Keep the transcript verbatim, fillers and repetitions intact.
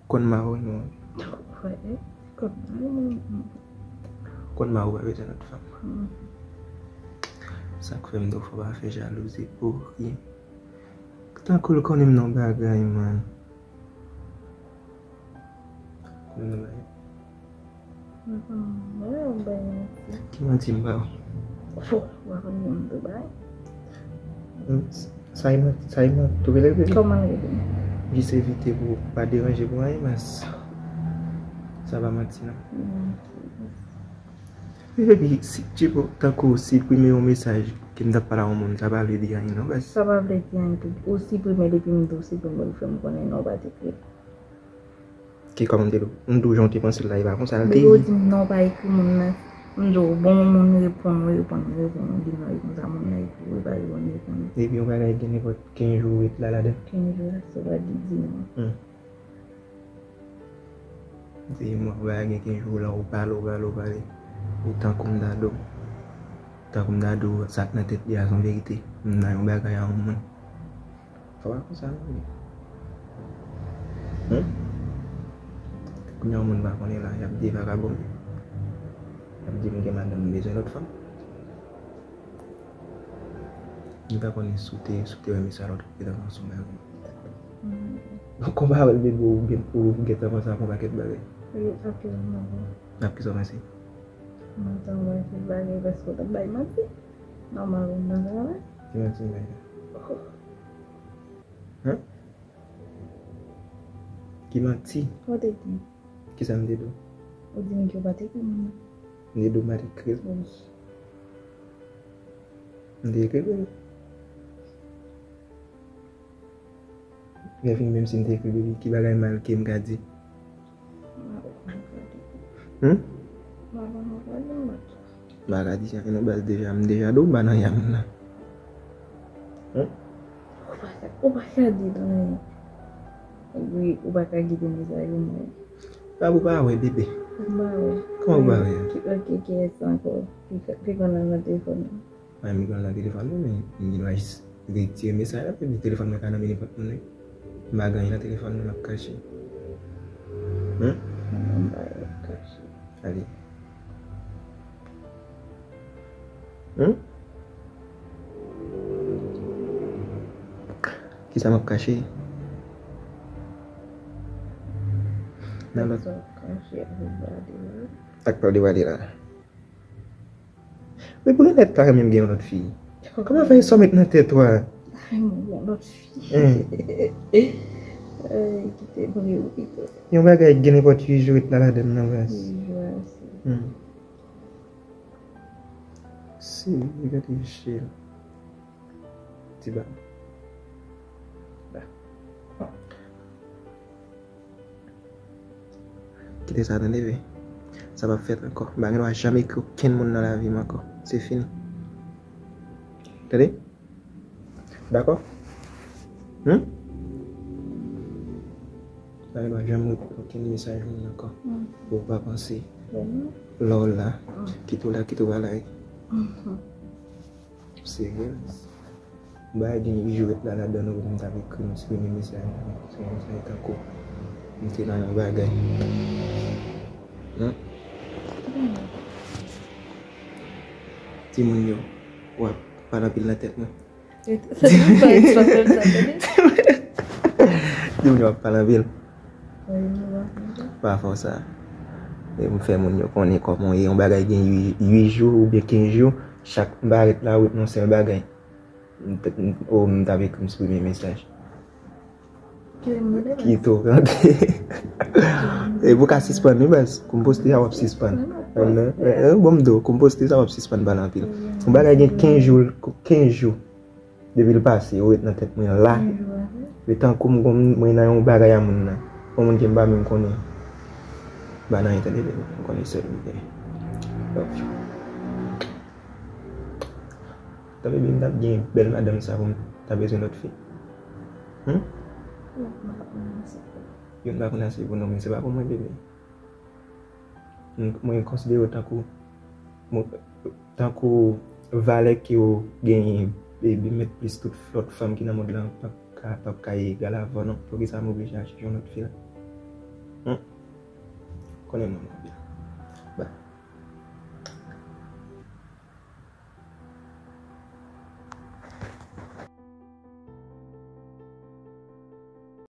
Konn mari w non. Wè, konn mari w. Konn mari w pa bezwen lòt fanm. Sa k fè m di w fò pa fè jalouzi pou ryen. Tankou l konnen m nan bagay, man. Konnen m nan bagay. Mwen pa bay manti. Ki manti m ba w? Fo, w pa konn yon bagay. Sa e manti, sa e manti. Tou rele rele. Kòman l rele? Jis evite pou pa deranje pou anyen, mas sa pa manti non. Wi, epi si Tchipo tankou siprime yon mesaj ke m t ap pale a yon moun, sa pa vle di anyen non, baz. Sa pa vle di anyen tou. Ou siprime l epi m di w siprime l, fè m konnen non, w pa t ekri l. Ki kòman m te di w? M di w jan w te panse l la, e pa konsa l te ye. Depi w di m non, w pa ekri moun nan. M di w, bon, moun reponn, ou reponn, ou reponn, ou di non, e konsa moun nan ekri, ou pa reponn, ou reponn. Epi yon bagay gen nenpòt kenz jou ou ret la ladan. Kenz jou la, sa pa di di non. Hmm. Se mwen, w a gen kenz jou la, ou pale, ou pale, ou pale. Ou tankou m ta di w. Tankou m ta di w, sa k nan tèt li a se yon verite. M nan yon bagay a yon moun. Fò pa konsa non, men. Hmm? Kounye a yon moun pa konnen la, y ap di e vakabon. Y ap di m gen madanm, m bezwen lòt fanm. M pa konnen si w te, si w te wè mesaj la, w t ap gen tansyon bagay. Donk, konpa wè l bebe ou gen, ou gentan panse ak yon pakèt bagay. Wi, ak yon bagay. Ak kisa w panse? Mwen tann wè ki bagay, paske w t ap bay manti. Nòmal, ou nan travay. Ki manti m bay la? Hen? Ki manti? Ou te di. Kisa m te di w? Ou di m ke w pa t ekri moun nan. M te di w m pa t ekri l. Wi. M te ekri l, wi. Lè fini, menm si m te ekri l, wi, ki bagay mal ke m ka di? Hmm? M pa ka di anyen non, baz, deja, m deja di w m pa nan yam nan. Hmm? Ou pa ka, ou pa ka di l anyen. Wi, ou pa ka kite mesaj ou mwen. Sa ou pa wè, bebe? M pa wè. Kòman ou pa wè a? Ki, ok, kiyès ankò? Ki, ki konn nan telefòn nan? Mwen menm ki konn nan telefòn mwen, men m gen dwa jis retire mesaj la, epi telefòn mwen ka nan men nenpòt moun, wi. M pa gen anyen nan telefòn mwen m ap kache. Hen? Mwen pa ap kache. Ale. Hen? Kisa m ap kache? Nan lòt. Sa w ap kache ak pale la. Ak pale la. Men pou genlè t ka renmen m gen yon lòt fi. Kòman fè sa w met nan tèt ou a? Ay, mwen gen yon lòt fi. Hen. Ay, kite m rele w pito. Yon bagay gen nenpòt uit jou ret la ladann nan, baz. Uit jou ase. Hmm. Si, li gade jel. Ti ba. Ba. Kite sa tande, wi. Sa p ap fèt ankò. M pa gen dwa janm ekri okenn moun nan lavi m ankò. Se fini. Tande? Dakò? Hmm? M pa gen dwa janm ekri okenn mesaj moun ankò. Hmm. Pou w pa panse. Lè w la, hmm, kite w la, kite w pa la. Hmm. Serye. Bagay gen uit jou ret la ladan nou pou m t ap ekri m siprime mesaj la. Se yon mesaj tankou m te nan yon bagay. Non? Timoun yo, w ap pale anpil nan tèt mwen. Timoun yo ap pale anpil. Pa fè w sa. E m fè moun yo konnen kòman w ye. Yon bagay gen uit, uit jou oubyen kenz jou, chak m pa ret la, w ret nan yon sèl bagay. M t-, m, o, m t ap ekri m siprime mesaj. Ki to kante. E pou ka sispann, wi, baz. Kou m poste a, w ap sispann. Bon, m di w, kou m poste sa, w ap sispann pale anpil. Yon bagay gen kenz jou, kenz jou. Depi l pase, yo ret nan tèt mwen la. Yo tankou m konn mwen nan yon bagay a moun nan. Yon moun ke m pa menm konnen. M pa nan anyen tande, m konnen sèl m gen. Love you. Tanpri, m t ap gen bèl madanm sa pou m ta bezwen lòt fi. Hmm? Youn pa konn ase pou nou, men se pa pou mwen, bebe. M, mwen konsidere w tankou, mwen, tankou valè ke w genyen, baby, met plis tout lòt fanm ki nan mond lan p ap ka, p ap ka egal avè w non. Poukisa m oblije al chèche yon lòt fi la? Hmm. Konnen non mwen byen.